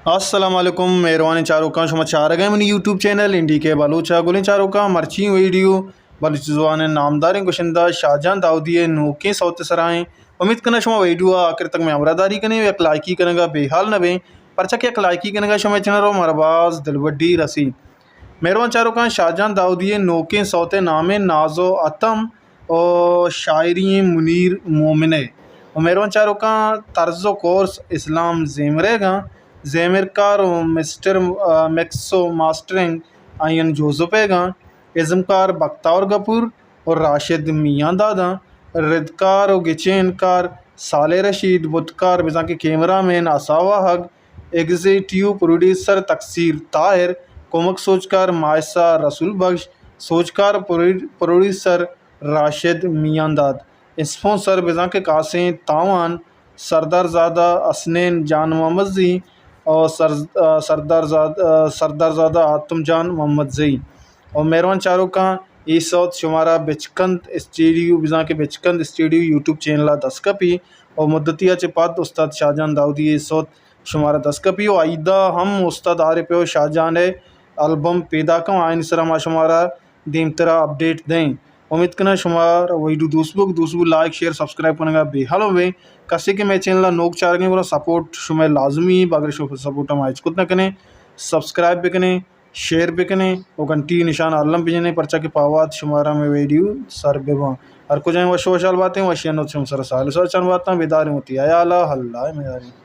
السلام علیکم، مہروانیں چاروکاں، شما چارگ ءَ منی یوٹیوب چینل این ڈی کے بلوچ ءَ۔ گلیں چاروکاں، مرچی ویڈیو بلوچی زبان ءِ نامداریں گشندہ شاہجان داؤدی ءِ نوکیں سوت ءِ سرا ایں۔ امید کناں شما ویڈیو ءَ آخر تک مئے ہمراہ داری کنیں ءُ یک لائکی کنگ ءَ بے حال نہ بیں، پرچا کہ یک لائکی کنگ ءَ شمئے چینل ءَ را مارا باز دلبڈی رسی۔ مہروان چاروکاں، شاہجان داؤدی ءِ نوکیں سوت ءِ نام ایں ناز ءُ اتم ءُ شاعری ایں منیر مومن ءِ۔ ءُ مہروان چاروکاں، طرز ءُ کورس اسلام زیمریگ ءَ، زیمرکار ءُ مسٹر، آ، مکس ءُ ماسٹرنگ آئین جوزف ءِ گاں، ازمکار بختاور گپور ءُ راشد میاں داد ءَ، ردکار ءُ گچین کار صالح رشید، بتکار بزاں کہ کیمرہ مین عصا واہگ، ایگزیکٹیو پروڈیوسر تقصیر طاہر، کمک سوجکار ماہسا رسول بخش، سوجکار پروڈ-، پروڈیوسر راشد میاں داد، اسپانسر بزاں کہ قاسم تاوان، سردار زادہ حسنین جان محمد زئی اور سر-، سردار زاد-، سردار زادہ آتم جان محمد زئی۔ اور مہروان چاروکاں، اے سوت شمارا بچکند اسٹوڈیو، بزاں کہ بچکند اسٹوڈیو یوٹیوب چینل ءَ دست کپی اور مدتی ءَ چہ پد استاد شاہجان داؤدی ءِ اے سوت شمارا دست کپی ءُ ایدا ہم استاد عارف ءُ شاہجان ءِ البم پیداک اَنت، آیانی سرا ما شمارا دیمترا اپڈیٹ دئیں۔ امید کناں شمارا ویڈیو دوست بوگ، دوست بو لائک، شیئر، سبسکرائب کنگا بے حال مبیں۔ کسے کہ مئے چینل ءَ نوک چارگیں گڑا سپورٹ شمئے لازمی ایں، بغیر شپ-، سپورٹ ءَ ما ہچ کت نہ کنیں۔ سبسکرائب بکنیں، شیئر بکنیں ءُ گھنٹی نشان الم بجنیں، پرچا کہ پاوات شمارا مئے ویڈیو سر بباں۔ ہر کجا وش وشحال باتیں، وشی انت شم سر سال سر چن باتاں، بداریں وتی حیالا، اللہ مئے یاریں۔